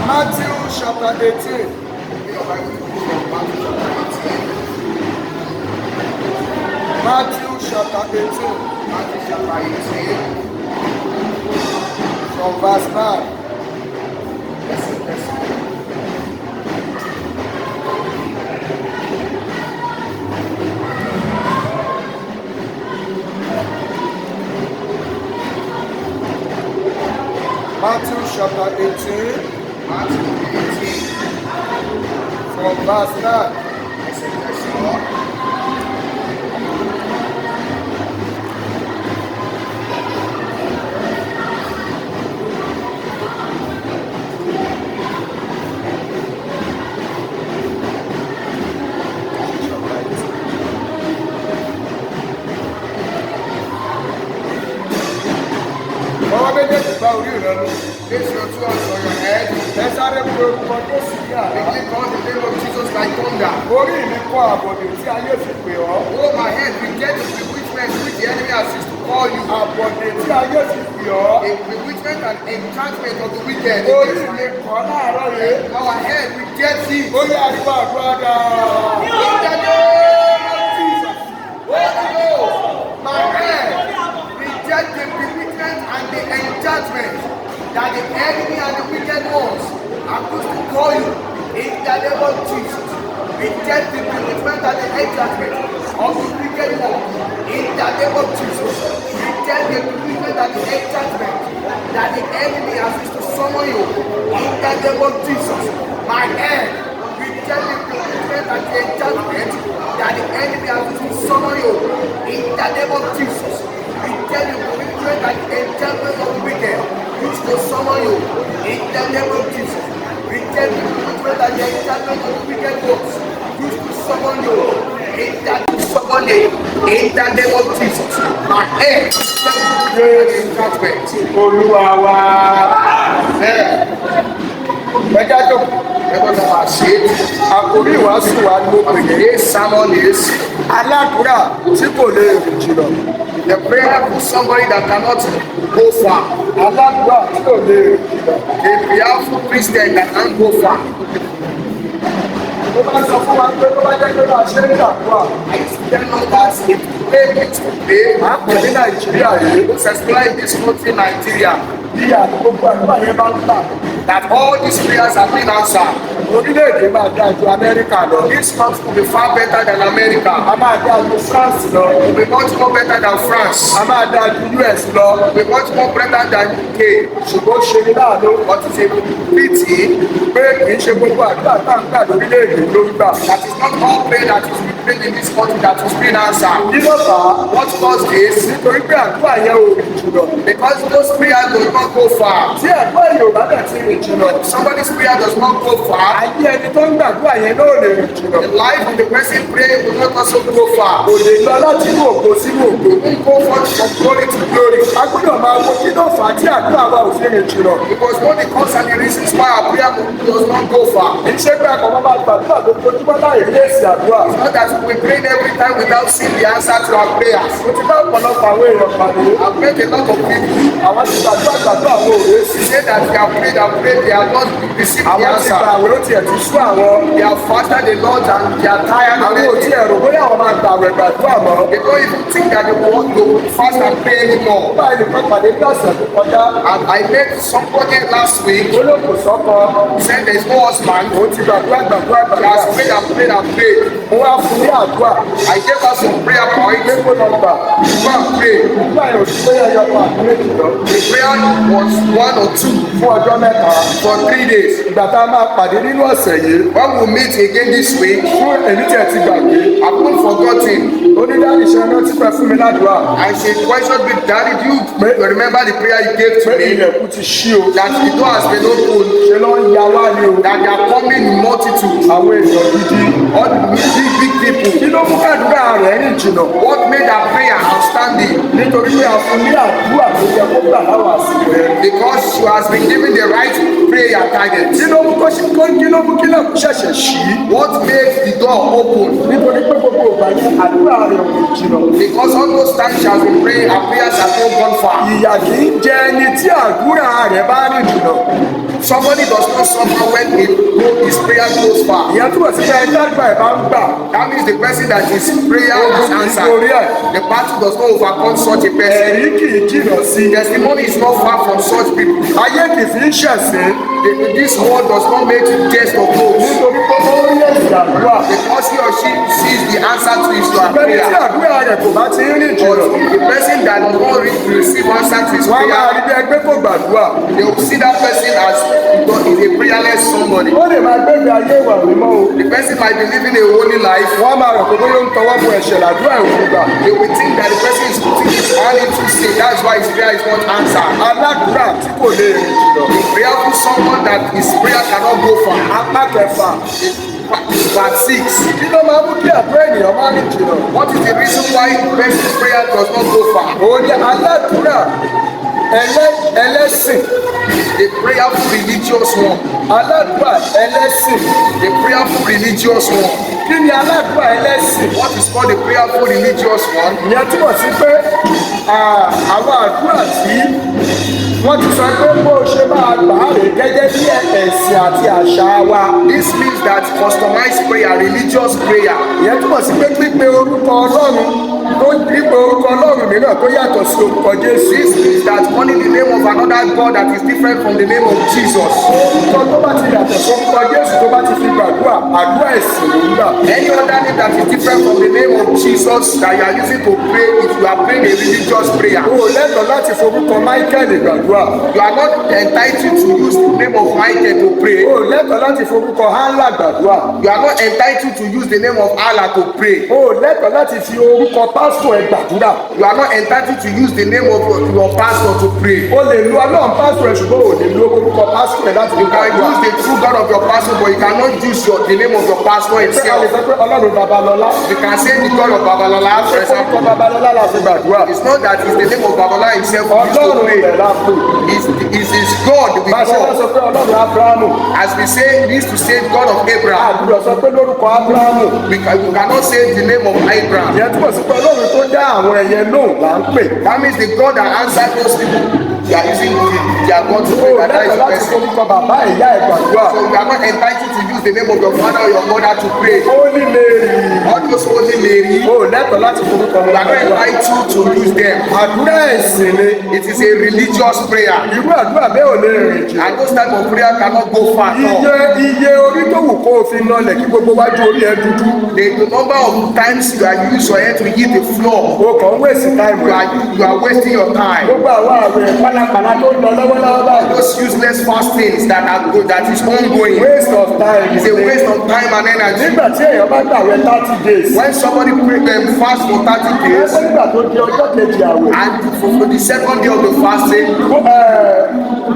Matthew chapter 18. Matthew chapter 18. Matthew chapter 18. From verse 9. Matthew chapter 18. Matthew 18. From verse 9. Place your two hands on your head. Let's start with the Begin call the name of Jesus like thunder. Oh, my head, we get the bewitchment which the enemy has used to call you. A bewitchment and enchantment of the wicked. Our head, we get thee. In the name of Jesus. Holy Ghost, my head, we get the bewitchment and the enchantment that the enemy and the wicked ones are supposed to call you. In the name of Jesus, we get the bewitchment and the enchantment of the wicked one. In the name of Jesus, we get the bewitchment and the enchantment that the enemy has used to summon you. In the name of Jesus, my head, we get the bewitchment and the enchantment that the enemy has used to summon you. In the name of Jesus, we get the bewitchment and the enchantment of the wicked used to summon you. In the name of Jesus, we get the bewitchment and the enchantment of the wicked ones used to summon you. In the name of Jesus, my head, enchantment. Àkórí ìwàásù wa ló pè é sermon is Aladura tí kò lè rìn jìnnà. The prayer for somebody that cannot go far. Aladura tí kò lè rìn jìnnà. A prayerful Christian that can't go far. Ó bá sọ fún wa pé tó bá jẹ́ pé bá ṣe ń gbàgbọ́ I tell you that if payment today, à ń pè ní Nàìjíríà yìí. to supply this country Nigeria, Bí àgbogbo àdúrà yẹn bá ń gbà. that all these prayers have been answered. Orílẹ̀-èdè máa dá ju Amẹ́ríkà lọ. This country will be far better than America. A máa dá ju France lọ. It will be much more better than France. A máa dá ju US lọ. It will be much more better than UK. Ṣùgbọ́n ó ṣe ní láàánú. But it's a pity Pé kì í ṣe gbogbo àdúrà tá à ń gbà lórílẹ̀-èdè ló ń gbà. that it's not all prayer that is being prayed in this country that is being answered. Kí ló fà á? What caused this? Nítorí pé àdúrà yẹn ò rìn jùlọ. Because those prayers do not go far. Tí ẹ̀gbọ́n Yorùbá náà ti rìn jùlọ. Somebody's prayer does not go far. Ayé ẹni tó ń gbàdúrà yẹn náà ò lè rìn jùlọ. The life of the person praying will not also go far. Kò lè lọ láti inú ògo sínú ògo. We go forth from glory to glory. A gbọ́dọ̀ máa wo kí ló fà á tí àdúrà wa ò fi rìn jùlọ. Because one of the causes and the reasons why our prayer does not go far. Kì í ṣe pé àkọ́kọ́ máa gbàdúrà lójoojúmọ́ láì rí èsì àdúrà. Not that we pray every time without seeing the answer to our prayers. Mo ti bá ọ̀pọ̀lọpọ̀ àwọn èèyàn pàdé. I've met a lot of people. Àwọn ti gbàdúrà àwọn òrèsì. They say that they have prayed and prayed, they have not received the Àwọn ti answer. gbà àwẹ̀ ó tiẹ̀ ti sú àwọn. They have fasted a lot and they are tired Àwọn ò already. tí ẹ̀rù bóyá àwọn máa gbà àwẹ̀ gbàdúrà mọ́. They don't even think that they want to fast and pray anymore. Báyìí nìkan pàdé ní ọ̀sẹ̀ tó kọjá. And I met somebody last week Olóògùn sọ́kọ. who said there is no husband. Ó ti gbàdúrà He has prayed and prayed and prayed. Mo wá fún ní àdúrà. I gave her some prayer points. Ilé kó lọ gbà. Go and pray. Nígbà yẹn òsì bóyá ẹyọ kan àti méjì lọ. The prayer was 1 or 2 Fún ọjọ́ mẹ́ta. for 3 days. Ìgbà tá a máa pàdé nínú ọ̀sẹ̀ yìí. When we meet again this week, Fún èmi tí ẹ ti gbàgbé. I've not forgotten. Onídàáni ṣe rántí tí pẹ́ fún mi ládùúrà. I said, question me, Daddy, do you remember the prayer you gave to Pé me? ilẹ̀kùn ti ṣí o. That the door has been opened, Ṣé ló ń ya wá ni o? that they are coming in multitude. Àwọn èèyàn gidi. All the big people. Kí ló mú kàdúrà rẹ̀ rìn jìnnà? What made that prayer outstanding? Nítorí pé a fún ní àdúrà tó yẹ kó gbà láwọn àsìkò yẹn. Because she has been given the right prayer target. Kí ló mú kí lẹ́kùn ṣẹ̀ṣẹ̀ ṣí? What made the door open? Nítorí pé gbogbo ìgbà yẹn àdúrà rẹ̀ ò rìn jìnnà. Because all those times she has been praying, her prayers have not gone far. Ìyà kì í jẹ ẹni tí àdúrà rẹ̀ bá rìn jìnnà. Somebody does not suffer when his prayer goes far. ìyẹn túbọ̀ sí pé ẹni àdúrà ẹ̀ bá ń gbà. That means the person that his prayer is answered. The battle does not overcome such a person. ẹ̀rí kì í jìnnà sí. Testimony is not far from such people. ayé kì í fi ń ṣẹ̀sín. This world does not make you jest of those. nítorí pé ó rí èsì àdúrà. Because he or she sees the answer to his bẹ́ẹ̀ni prayer. tí àdúrà rẹ̀ kò bá ti rìn jìnnà. The person that does not receive answer to his wọ́n á máa prayer, rí bí ẹgbẹ́ kò gbàdúrà. they will see that person as a prayerless somebody. ó lè máa gbégbé ayé ìwà mímọ́ o. The person might be living a holy life. wọ́n á máa rò pé bóyá ó ń tọwọ́ bọ ẹ̀ṣẹ̀ làdúrà ìwọ̀n gbà. They will think that the person is putting his hand into sin. That's why his prayer is not answered. aládùúrà tí kò lè rìn jìnnà. The prayerful someone that his prayer cannot go far. apá kẹfà. Verse 6. kí ló máa mú kí àdúrà ènìyàn máa rìn jìnnà? What is the reason why the person's prayer does not go far? òun ni aládùúrà ẹlẹ́sìn. The prayerful religious one. aládùúrà ẹlẹ́sìn. The prayerful religious one. kí ni aládùúrà ẹlẹ́sìn? What is called the prayerful religious one? ìyẹn túbọ̀ sí pé àwọn àdúrà tí wọ́n ti sọ pé bó o ṣe máa gbà á rè gẹ́gẹ́ bí ẹ̀sìn àti àṣà wa. This means that customized prayer, religious prayer, ìyẹn túbọ̀ sí pé pípe orúkọ ọlọ́run pípe orúkọ ọlọ́run mìíràn tó yàtọ̀ sí orúkọ Jésù. this means that calling the name of another God that is different from the name of Jesus. orúkọ tó bá ti yàtọ̀ sí orúkọ Jésù tó bá ti fi gbàdúrà àdúrà ẹ̀sìn ló ń gbà. Any other name that is different from the name of Jesus that you are using to pray, if you are praying a religious prayer, o ò lẹ́tọ̀ọ́ láti forúkọ Michael gbàdúrà. you are not entitled to use the name of Michael to pray. o ò lẹ́tọ̀ọ́ láti forúkọ Allah gbàdúrà. You are not entitled to use the name of Allah to pray. o ò lẹ́tọ̀ọ́ láti fi orúkọ pásítọ̀ ẹ gbàdúrà. You are not entitled to use the name of your pastor to pray. o lè lu ọlọ́run pásítọ̀ ẹ ṣùgbọ́n o lè lu orúkọ pásítọ̀ ẹ láti fi You can gbàdúrà. use the true God of your pastor, but you cannot use the name of your pastor ṣé a lè himself. sọ pé ọlọ́run babalọ́lá. You can say the God of Babalola, for orúkọ example. babalọ́lá la fi gbàdúrà. It's not that it's the name of Babalola himself we used to ọlọ́run pray. rẹ̀ la pè. It's his God we bá a ṣe wá sọ call. pé ọlọ́run Ábúráhámù. As we say, we used to say God of Abraham. àdúrà sọ pé lórúkọ Ábúráhámù. We cannot say the name of Abraham. ìyẹn túbọ̀ sí pé ọlọ́run tó dá àwọn ẹyẹ lóhùn là ń pè. That means the God that answered those people, they are using their God to o pray. ò That is lẹ́tọ̀ọ́ the láti person. forúkọ bàbá ìyá ẹ gbàdúrà. So you are not entitled to use the name of your father or your mother to pray. ó nílé rí. All those holy Mary, o ò lẹ́tọ̀ọ́ láti forúkọ you wọn are not gbàdúrà. entitled to use them. àdúrà ẹ̀sìn ni. It is a religious prayer. irú àdúrà bẹ́ẹ̀ ò lè rìn jù. And those type of prayer cannot go far at all. iye orí tó wù kó o fi nọlẹ̀ kí gbogbo wájú orí ẹ dúdú. The number of times you are using your head to hit the floor, o kàn ń wèsì táìmù rẹ. you are wasting your time. gbogbo àwọn àwẹ̀ pálapàla tó ń lọ lọ́wọ́lọ́wọ́ báyìí. Those useless fastings that is ongoing. waste of time. It's a waste of time and energy. nígbà tí èèyàn bá gbàwẹ̀ 30 days. When somebody pray them fast for 30 days, nígbà tó di ọjọ́ kejì àwẹ̀. and for the second day of the fasting,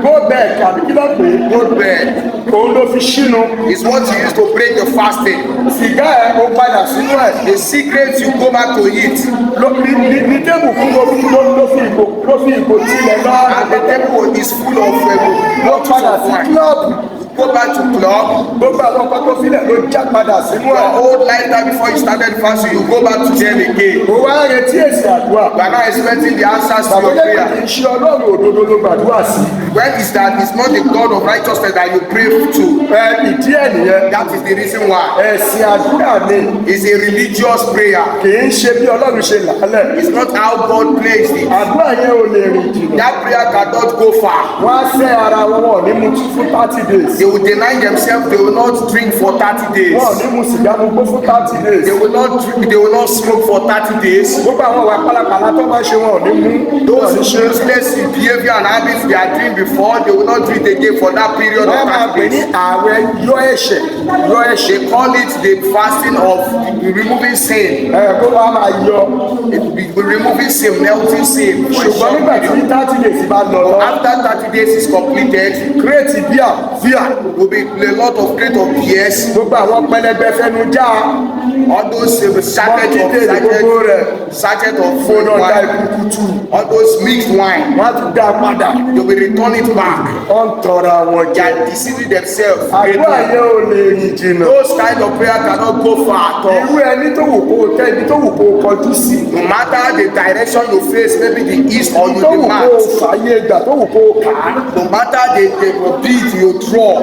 go back àbí kí ló pè é. go bed òun ló fi ṣínu. is what you use to break the fasting. sìgá ẹ̀ ó padà sínú ẹ̀. The secret you go back to eat, ní tébù fún ló fi ìbò tilẹ̀ lọ. and the table is full of ló padà bottles of sí wine. kílọ̀bù. Go back to club. gbogbo àwọn ọkọ tó filẹ̀ ló já padà sínú Your ẹ̀. old lifestyle before you started fasting, you go back to them again. ó wá retí èsì àdúrà. You are not expecting the answers to your àbúlé kì prayer. í ṣe ọlọ́run òdodo ló gbàdúrà sí. When is that? It's not the God of righteousness that you pray to. ìdí ẹ̀ nìyẹn. That is the reason why. ẹ̀sìn àdúrà ni It's a religious prayer. kì í ṣe bí ọlọ́run ṣe làálẹ̀. It's not how God placed it. àdúrà yẹn ò lè rìn jìnnà. That prayer cannot go far. wọ́n á sẹ́ ara wọn wọn ò ní mutí fún 30 days. They will deny themselves. They will not drink for 30 days. wọn ò ní mu sìgá mu gbó fún 30 days. They will not drink. They will not smoke for 30 days. gbogbo àwọn ìwà pálapàla tó máa ń ṣe wọn ò ní mú. Those useless behavior and habits they are doing before, they will not do it again for that period wọ́n of máa 30 pè ní days. ààwẹ̀ yọ ẹ̀ṣẹ̀ yọ ẹ̀ṣẹ̀. They call it the fasting of removing sin. kó wàá máa yọ. Removing sin, melting sin. For a ṣùgbọ́n short nígbà tí period. 30 days bá lọ lọ. After 30 days is completed, kírètì bíà will be a lot of crate of beers. gbogbo àwọn pẹlẹbẹ fẹnu já all those sachet of fóònù ọ̀dà wine, ìkúkútù all those mixed wine, wọ́n á tún dá padà they will return it back. wọ́n ń tọrọ àwọn They jẹ. are deceiving themselves. àdúrà yẹn ò lè rìn jìnnà. Those kind of prayer cannot go far at all. irú ẹni tó wù kó o tẹ́ ibi tó wù kó o kọjú sí. No matter the direction you face, maybe the east or you tó wù the kó o north, fàyè gbà tó wù kó o kà á. no matter the beat you draw,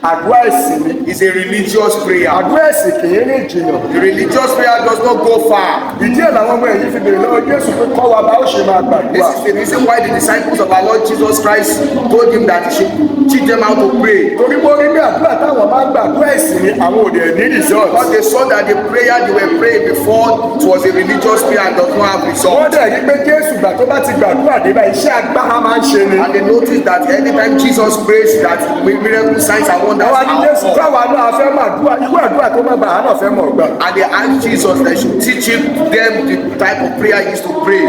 àdúrà ẹ̀sìn ni. is a religious prayer. àdúrà ẹ̀sìn kì í rìn jìnnà. The religious prayer does not go far. ìdí ẹ̀ làwọn ọmọ ẹ̀yìn fi bèrè lọ́wọ́ Jésù pé kọ́ wa bá ó ṣe máa gbàdúrà. This is the reason why the disciples of our Lord Jesus Christ told him that he should teach them how to pray. torí pé orí bí àdúrà táwọn máa ń gbàdúrà ẹ̀sìn ni àwọn òde ní result. Because they saw that the prayer they were praying before it was a religious prayer and does not have wọ́n result. dẹ̀ rí pé Jésù gbà tó bá ti gbàdúrà dé bá iṣẹ́ agbára máa ń ṣe ni. And they noticed that anytime Jesus prays, that miracle signs and wonders àwa ní Jésù are káwa náà fẹ́ máa dúrà irú àdúrà tó máa bá àánà fẹ́ mọ̀ gbà. and they asked Jesus that he should teach them the type of prayer he used to pray.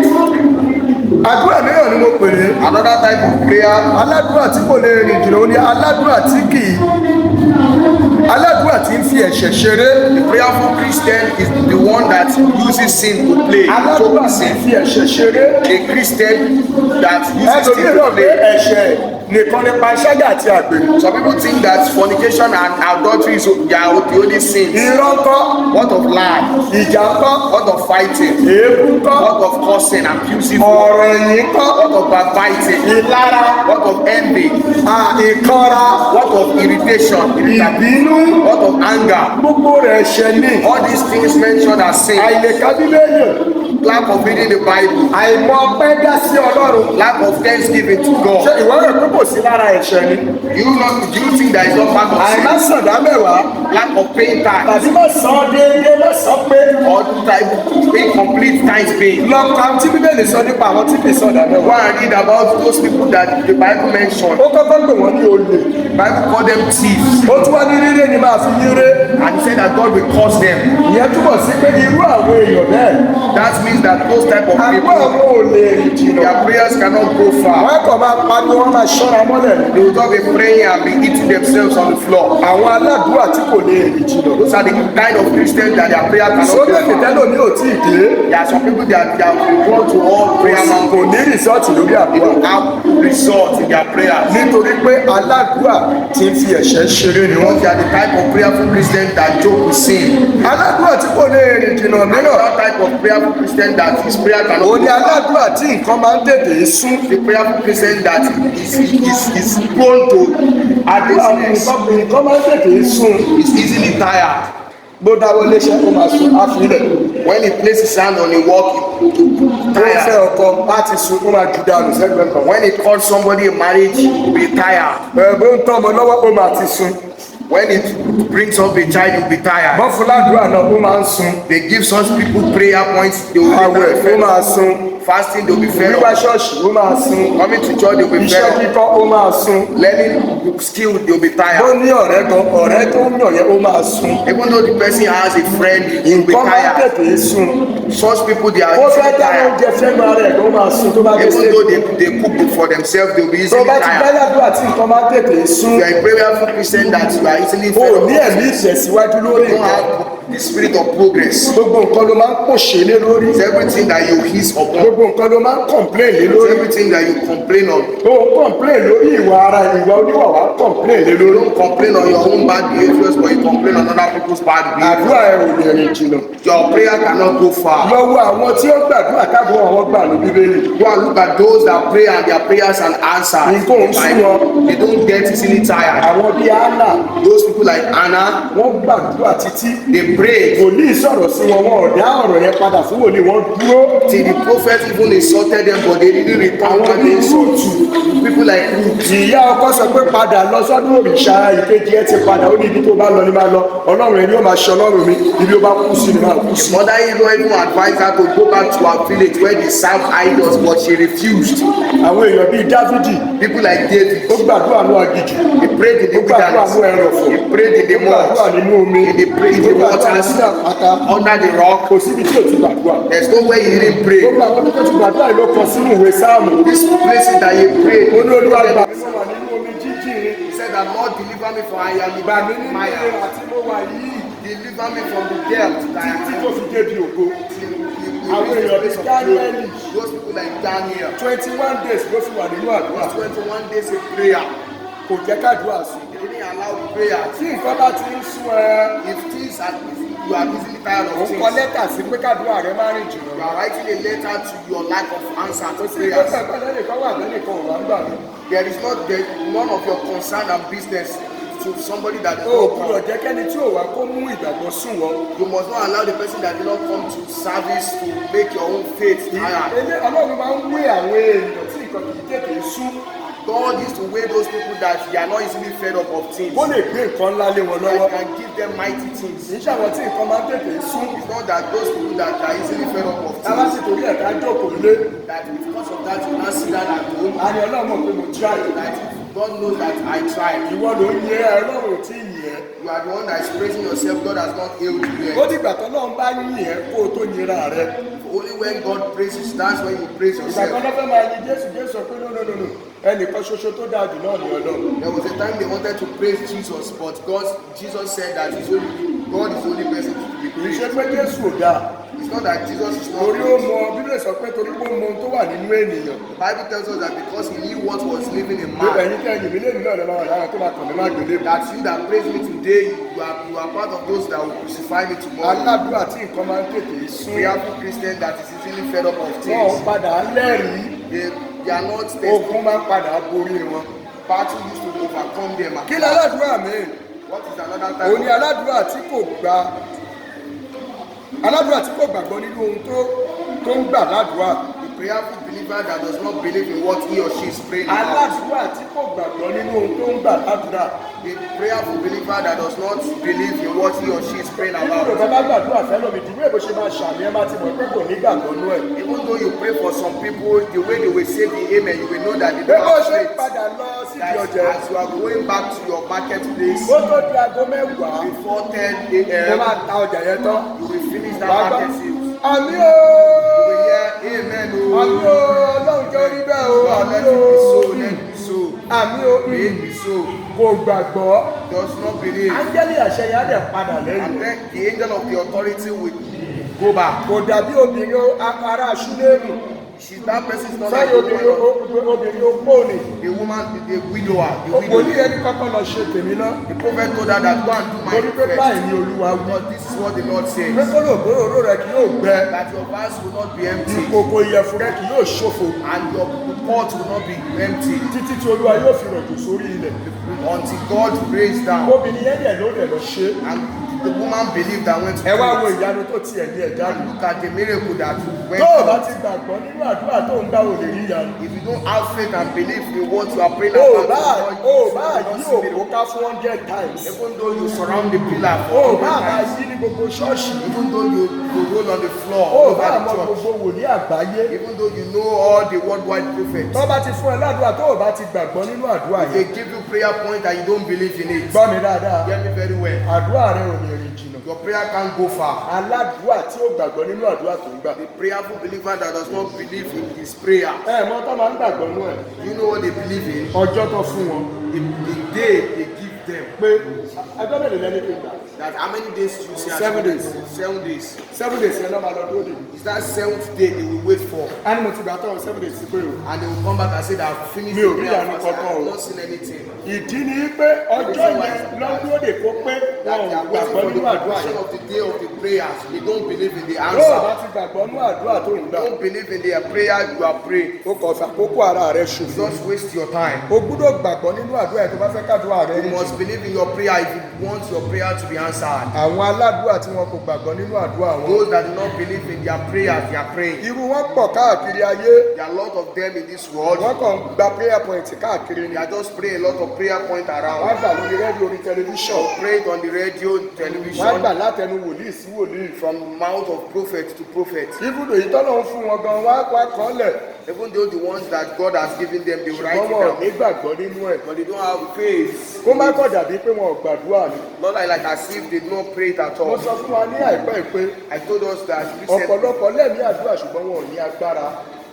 àdúrà mìíràn ni mo pè é. Another type of prayer, aládùúrà tí kò lè rìn jìnnà ó ní aládùúrà tí kì í aládùúrà tí ń fi ẹ̀ṣẹ̀ ṣeré. the prayerful Christian is the one that uses sin to play, aládùúrà to tí ń sin. fi ẹ̀ṣẹ̀ ṣeré. A Christian that uses ẹlòmíràn sin to rò pé play. ẹ̀ṣẹ̀ nìkan ni panṣágà àti àgbèrè. Some people think that fornication and adultery is the only sin. irọ́ ńkọ́, What of lie? ìjà ńkọ́, What of fighting? èébú ńkọ́, What of cursing, accusing? ọ̀rọ̀ ẹ̀yìn ńkọ́, What of backbiting? ìlara, What of envy? ìkanra, What of irritation? ìbínú, What of anger? gbogbo rẹ̀ ẹ̀ṣẹ̀ ni. All these things mentioned as sin. àìlèka bíbélì, Lack of reading the Bible. àìmọ̀ ọpẹ́ dá sí Ọlọ́run. Lack of thanksgiving to ṣé God. ìwọ rẹ̀ pé kò sí lára ẹ̀ṣẹ̀ ni? Do you think that is not part of àìmá sin? sàdá mẹ́wàá Lack of paying tithes tàbí má san án déédéé má san án pé. or type incomplete tithes paid. lọ ka tí bíbélì sọ nípa àwọn tí kì í sọdá Go mẹ́wàá. and read about those people that the Bible mentioned. ó kọ́kọ́ pè wọ́n ní olè. Bible called them thieves, ó tún wá ní ríré ni máa fi yíré. and he said that God will curse them. ìyẹn túbọ̀ sí pé irú àwọn èèyàn bẹ́ẹ̀. That means that those type of àgbo people, àwọn olè rìn jìnnà. their prayers cannot go far. wọ́n kàn máa pariwo wọ́n máa ṣọ́ra mọ́lẹ̀. They will just be praying and be eating themselves on the floor. àwọn aládùúrà tí kò lè rìn jìnnà. Those are the kind of Christians that their prayer cannot go sókè far. tẹ́lẹ̀ ní òtí ìdè. There are some people that go to all prayer kò mountains. ní rìsọ́ọ̀tì lórí They àdúrà. don't have result in their prayers. nítorí pé aládùúrà tí ń fi ẹ̀ṣẹ̀ ṣeré ni wọ́n. Because they are the type of prayerful Christians that joke with sin. aládùúrà tí kò lè rìn jìnnà mìíràn. Another type of prayerful Christian that his prayer cannot òun go ni far. aládùúrà tí nǹkan máa ń tètè sún. The prayerful Christian that is prone to àdúrà laziness, nǹkan máa ń tètè sún. is easily tired. bó dáwọ́ léṣẹ́ ó máa sún àfilẹ̀. When he places his hand on a walk, he tó fẹ́ tired. ọkọ láti sun ó máa jù dànù sẹ́gbẹ̀ẹ́ kan. When he calls somebody in marriage, he will be tired. bó ń tọ́ ọmọ lọ́wọ́ ó máa ti sun. When he brings up a child, he will be tired. bọ́n fúlàdúrà náà ó máa ń sun. They give such people prayer points, they will be àwẹ̀ ó tired. máa sun. Fasting, they will be fed wíwá up. ṣọ́ọ̀ṣì ó máa sun. Coming to church, they will be iṣẹ́ fed up. kíkọ́ ó máa sun. Learning skill, they will be ó tired. ní ọ̀rẹ́ kan ọ̀rẹ́ tó ń yàn yẹn ó máa sun. Even though the person has a friend, he will be nǹkan máa ń tired. tètè sun. Such people, they are ó fẹ́ easily dáná tired. oúnjẹ fẹ́nu ara ẹ̀ ló máa sun tó bá dé Even sí. though they cook it for themselves, they will be tó easily bá ti tired. gbẹ́ládùá tí nǹkan máa ń tètè sun. You are a prayerful Christian that you are easily ó fed ní up. ẹ̀mí ìtẹ̀síwájú lórí You don't nǹkan. have the spirit of progress. gbogbo nǹkan ló máa ń pòṣè lé lórí. It's everything that you hiss upon. gbogbo nǹkan ló máa ń complain lé It's lórí. everything that you complain on. ó complain lórí ìwà ara ìwà oníwà wá complain lé You lórí. don't complain on your own bad behaviors, but you complain on other people's bad behaviors. àdúrà ẹ̀ ò lè rìn jìnnà. Your prayer cannot go far. lọ́wọ́ àwọn tí ó gbàdúrà káàbọ̀ àwọn gbà ní bíbélì. Go and look at those that pray and their prayers and answers. Nǹkan ò sún wọn. They don't get easily tired. àwọn bíi Hánà Those people like Anna, wọ́n gbàdúrà títí. they pray wòlíì sọ̀rọ̀ sí wọn wọn ò dá ọ̀rọ̀ yẹn padà fún wòlíì wọn dúró. till the prophet even insulted them, but they didn't return àwọn what bíi they insult. Rúùtù. People like Ruth. ìyá ọkọ sọ pé padà lọ sọ́dún òrìṣà ìkejì ẹ ti padà ó ní ibi tó bá lọ ní máa lọ ọlọ́run ẹni ó máa ṣe ọlọ́run mi ibi ó bá kú sí ni máa kú sí. Mother-in-law even advised her to go back to her village where they serve idols, but she refused. àwọn èèyàn bíi Dáfídì People like David, ó gbàdúrà ní aginjù. he prayed in the ó gbàdúrà ní wilderness, ẹrọ̀fọ̀. he prayed in the gbàdúrà mud, nínú omi. in the waters, sí àpáta. under the rock. kò síbi tí ò ti gbàdúrà. There's nowhere he didn't pray. gbogbo àwọn tó ti gbàdúrà yìí ló kọ sínú ìwé sáàmù. This place that he prayed, ó ní Olúwa gbà mí mo wà nínú omi jíjìn. he said that Lord deliver me for I am in gbà mí nínú Maya. ìrìn àti mo wà yìí. Deliver me from the depth that I títí am. tó fi débi ògo. Àwọn The èèyàn place bíi of Daniel glory. Those people like Daniel. 21 days ló fi wà nínú àdúrà. 21 days of prayer. Kò jẹ́ kádùá sùn. They didn't allow prayer. Tí nǹkan bá ti ń sún ẹ, If things are, you are easily tired of òun things, kọ lẹ́tà sí pé kádùá rẹ má rìn jìnnà. you are writing a letter to your lack of answer Kò to sí prayers. ìgbésẹ̀ pẹ̀lú ẹnìkan wà lẹ́nìkan ò wá ń gbà mí. There is none of your concern and business to somebody that is O not gbúdọ̀ come. jẹ́ kẹ́ni tí ò wá kó mú ìgbàgbọ́ sùn wọ́n. You must not allow the person that did not come to service to make your own faith tired. Ọlọ́run máa ń wé àwọn èèyàn tí nǹkan kì í tètè sún. God used to weigh those people that they are not easily fed up of things. Ó lè gbé nǹkan ńlá lé wọn lọ́wọ́. And can give them mighty things. Kì í ṣe àwọn tí nǹkan máa ń tètè sún. It's not that those people that are easily fed up of Tábà things, sì torí ẹ̀ka jókòó lé. that because of that you now sit down at home, A ní Ọlọ́run mọ̀ pé mo try. that God knows that I tried. Ìwọ ló ń yẹ Ọlọ́run ò tí ì yẹ. You are the one that is praising yourself. God has not healed you Ó yet. dìgbà tọ́lọ́run bá yín ẹ̀ kó o tó yẹra rẹ. Only when God praises, that's when you praise Ìgbà kan yourself. ló fẹ́ máa yin Jésù, Jésù sọ pé no ẹnìkan ṣoṣo tó dáa jù náà ni Ọlọ́run. There was a time they wanted to praise Jesus, but Jesus said that God is the only person to be Kì í ṣe praised. pé Jésù ò dáa. It's not that Jesus is not Torí ó praised. mọ Bíbélì sọ pé torí pé ó mọ ohun tó wà nínú ènìyàn. The Bible tells us that because he knew what was living in Pé man, ẹ̀yin tẹ́ ẹ̀yìn mi lé nílò ọ̀dọ̀ máa wà lára tó máa kàn mí má gbélé. that you that praise me today, you are part of those that will crucify me tomorrow. Aládùúrà tí nǹkan máa ń tètè sún. Prayerful Christian that is easily fed up of Wọ́n ò things. padà lẹ́rìí. They are not tested. Ogun máa ń padà borí wọn. Battle used to overcome them. Kí ni aládùúrà mi? What is another Òun ni time? aládùúrà tí kò gbàgbọ́ nínú ohun tó ń gbà ládùúrà. The prayerful believer that does not believe in what he or she is praying about. Aládùúrà tí kò gbàgbọ́ nínú ohun tó ń gbà ládùúrà. The prayerful believer that does not believe in what he or she is praying Nínú about. Yorùbá bá gbàdúrà fẹ́lọ́ mi, ìdíwé bó ṣe máa ṣàmì ẹ máa ti mọ̀ pé kò ní gbàgbọ́ nú ẹ̀. Even though you pray for some people, the way they will say the amen, you will know that they Bí don't bó have ṣe ń faith. padà lọ síbi That ọjà as you are going back to your marketplace ó tó di aago mẹ́wàá, before 10 mo a.m., máa ta ọjà yẹn tán. you will finish that Wàá gbọ́, market sales. àmì You will hear amen. àmì Oh, Ọlọ́run jẹ́ orí bẹ́ẹ̀ o, God, àmì let it be so, let it be so. àmì May it be so. kò gbàgbọ́. Does not believe. Áńgẹ́lì àṣẹ yẹn á dẹ̀ padà lẹ́yìn. And then the angel of the authority will go back. Kò dàbí obìnrin ará Ṣúlẹ́mù. That person is not like Sẹ́yìn the woman, obìnrin opó ni. the woman, the widower, the Wòlíì widow. ẹni kọ́kọ́ lọ ṣe tèmi náà. The prophet told her that go and do my Torí pé first. báyìí ni Olúwa wí. But this is what the Lord Pé says. kó lò gbóròró rẹ kì yóò gbẹ. That your vase will not be empty Ìkòkò ìyẹ̀fun rẹ kì yóò ṣòfò. and your pot will not be empty Títí tí Olúwa yóò fi rọ̀jò sórí ilẹ̀. until God raised down. Obìnrin yẹn dẹ̀ ló dẹ̀ lọ ṣe. And the woman believed and went to Ẹ wá wo pray. ìyanu tó tiẹ̀ ní ẹ̀dá mi. Look at the miracle that went Tó o bá on. ti gbàgbọ́ nínú àdúrà tó ń gbà ò lè rí ìyanu. If you don't have faith and believe in what you are praying O ò about, bá you will not yí see òkú miracle. ká fún 100 times. Even though you surround the pillar O ò for bá 100 máa times, yí ní gbogbo ṣọ́ọ̀ṣì. even though you roll on the floor O ò over bá the mọ church, gbogbo wòlíì àgbáyé. even though you know all the worldwide prophets, Tó bá ti fún ẹ ládùúrà tó o bá ti gbàgbọ́ nínú àdúrà they yẹn. give you prayer point and you don't believe in it. Gbọ́ mi dáadáa. Hear me very well. Àdúrà rẹ ò lè rìn jìnnà. Your prayer can't go far. Aládùúrà tí ó gbàgbọ́ nínú àdúrà tó ń gbà. The prayerful believer that does not believe in his prayer, Ẹ mọ tó máa ń gbàgbọ́ nú ẹ̀. you know what they believe in? Ọjọ́ tó fún wọn. The day they give them. Pé ẹjọ́ mélòó lẹ́ni tó gbà. That how many days you say? 7 days. 7 days. 7 days yẹn náà máa lọ dúró dè mí. Is that 7th day they will wait for? A ní mo ti gbà tán 7 days pé o. And they will come back and say that I've finished Mi ò the rí prayer àánú fast and kankan o. I've not seen anything. Ìdí ni pé ọjọ́ yẹn lọ́dún òde kó pé That wọn they ò are waiting gbàgbọ́ for the nínú àdúrà completion yẹn. of the day of the prayers. They don't believe in the Tó o bá answer. ti gbàgbọ́ nínú àdúrà tó ń gbà. Don't believe in their prayer you are praying. O kò fàkókò ara rẹ ṣòfò. Just waste your time. O gbúdọ̀ gbàgbọ́ nínú àdúrà yẹn tó bá fẹ́ kádùúrà rẹ You rí. must believe in your prayer if you want your prayer to be answered. Àwọn aládùúrà tí wọn kò gbàgbọ́ nínú àdúrà wọn. Those that do not believe in their prayers, they are praying. Irú wọn pọ̀ káàkiri ayé. There are a lot of them in this world. Wọ́n kàn ń gba prayer point káàkiri ni. They are just praying a lot of prayer point Wọ́n around. gbà lórí rédíò orí tẹlifíṣàn. Praying on the radio, Wọ́n gbà television, látẹnu wòlíì sí wòlíì. from mouth of prophet to prophet. Ibùdó yìí tọ́lọ̀ ń fún wọn gan wá kọ́ lẹ̀. Even though the ones that God has given them, they will write Ṣùgbọ́n it wọn ò down. ní gbàgbọ́ nínú ẹ̀. But they don't have faith. Kó má kọ̀ dàbí pé wọn ò gbàdúrà ni. Not like as if they did not pray it at Mo all. sọ fún wa ní àìpẹ́ pé I told us that recently, ọ̀pọ̀lọpọ̀ lẹ́mìí àdúrà ṣùgbọ́n wọn ò ní agbára.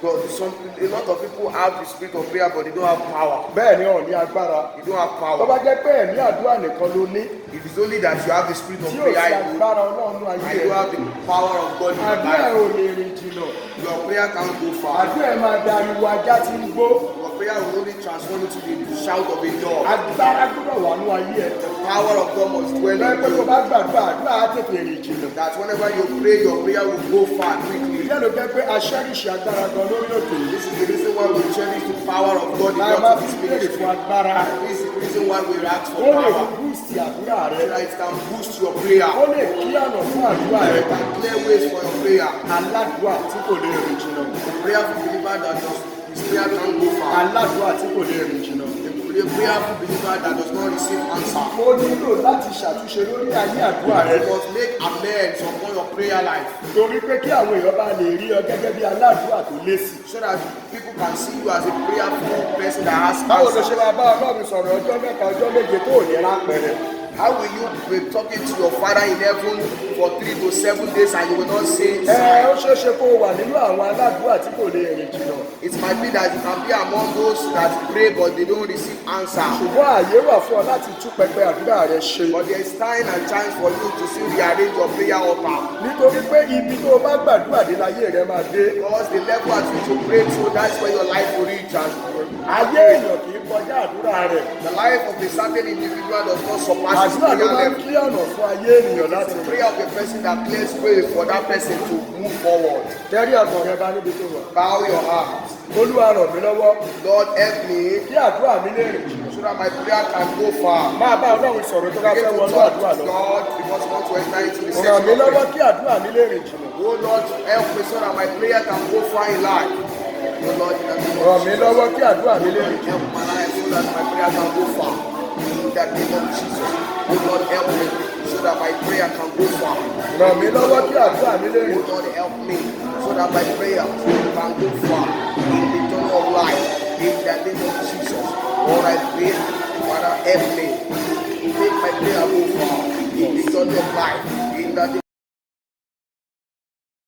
But a lot of people have the spirit of prayer, but they don't have power. bẹ́ẹ̀ ni ò ní agbára. You don't have tó bá power. jẹ́ pé ẹ̀mí àdúrà nìkan ló ní It is only that you have the spirit of tí ò sí prayer in you, agbára ọlọ́run ní and ayé you ẹ̀, have the power of God in your àdúrà ẹ̀ life. ò lè rìn jìnnà. Your prayer can't go far. àdúrà ẹ̀ máa dariwo ajá tí ń gbó. Your prayer will only transform into the shout of a dog. agbára gbọ́dọ̀ wà ní ayé ẹ̀. The power of God must dwell bẹ́ẹ̀ in pé tó you. bá gbàdúrà àdúrà á tètè rìn jìnnà. That whenever you pray, your prayer will go far quickly. ìyá ló jẹ́ pé aṣẹ́rìṣì agbára gan lórí òkè yìí. This is the reason why we cherish the power of God in láì má your fi this béèrè ministry. fún agbára. This is the reason why we ask ó for lè power. búùsì àdúrà So rẹ. that it can boost your prayer. ó lè kí ọ̀nà fún àdúrà rẹ. It can clear ways for your prayer. aládùúà tí kò lè rìn jìnnà. The prayerful believer that does his prayer can't go far. aládùúà tí kò lè rìn jìnnà. The prayerful believer that does not receive answer. mo nílò láti ṣàtúnṣe lórí ayé àdúrà rẹ. You must make amends upon your prayer life, torí pé kí àwọn èèyàn bá lè rí ọ gẹ́gẹ́ bí aládùúà tó lésì. so that people can see you as a prayerful person that has báwo ló ṣe answer. máa bá ọlọ́run sọ̀rọ̀ ọjọ́ mẹ́ta ọjọ́ méje tó ò ní rápẹrẹ. How will you be talking to your Father in heaven for 3 to 7 days and you will not say ó sign? ṣeé ṣe kó o wà nínú àwọn aládùúà tí kò lè rìn jìnnà. It might be that you can be among those that pray but they don't receive answer. ṣùgbọ́n ààyè wà fún ọ láti tú pẹpẹ àdúrà rẹ ṣe. But there is time and chance for you to still rearrange your prayer altar. nítorí pé ibi tó o bá gbàdúrà dé láyé rẹ máa dé. Because the level at which you pray to, that's where your life will reach. And ayé èèyàn kì í kọjá àdúrà rẹ. the life of a certain individual does not surpass his àdúrà ló prayer máa ń level. kí ọ̀nà fún ayé ènìyàn láti The rìn. prayer of a person that clears way for that person to move forward. tẹ́rí ọ̀gbọ̀n rẹ bá níbi tó wà. Bow your heart. olúwa ràn mí lọ́wọ́ Lord, help me kí àdúrà mi lè rìn jìnnà. so that my prayer can go far. máa bá ọlọ́run sọ̀rọ̀ tó bá Begin fẹ́ to wọnú talk àdúrà to lọ. God because you want to enter into the ràn mí section of lọ́wọ́ prayer. kí àdúrà mi lè rìn jìnnà. Oh Lord, help me so that my prayer can go far in life. Oh Lord, in the name ràn of mí Jesus. lọ́wọ́ kí àdúrà mi lè rìn jìnnà. Help my life so that my prayer can go far. In the name of Jesus. Oh Lord, help me so that my prayer can go far. ràn mí lọ́wọ́ kí àdúrà mi lè rìn Oh Lord, help me so that my prayer can go far in the journey of life. In the name of Jesus. Lord, I pray, Father, help me to make my prayer go far in the journey of life. In the name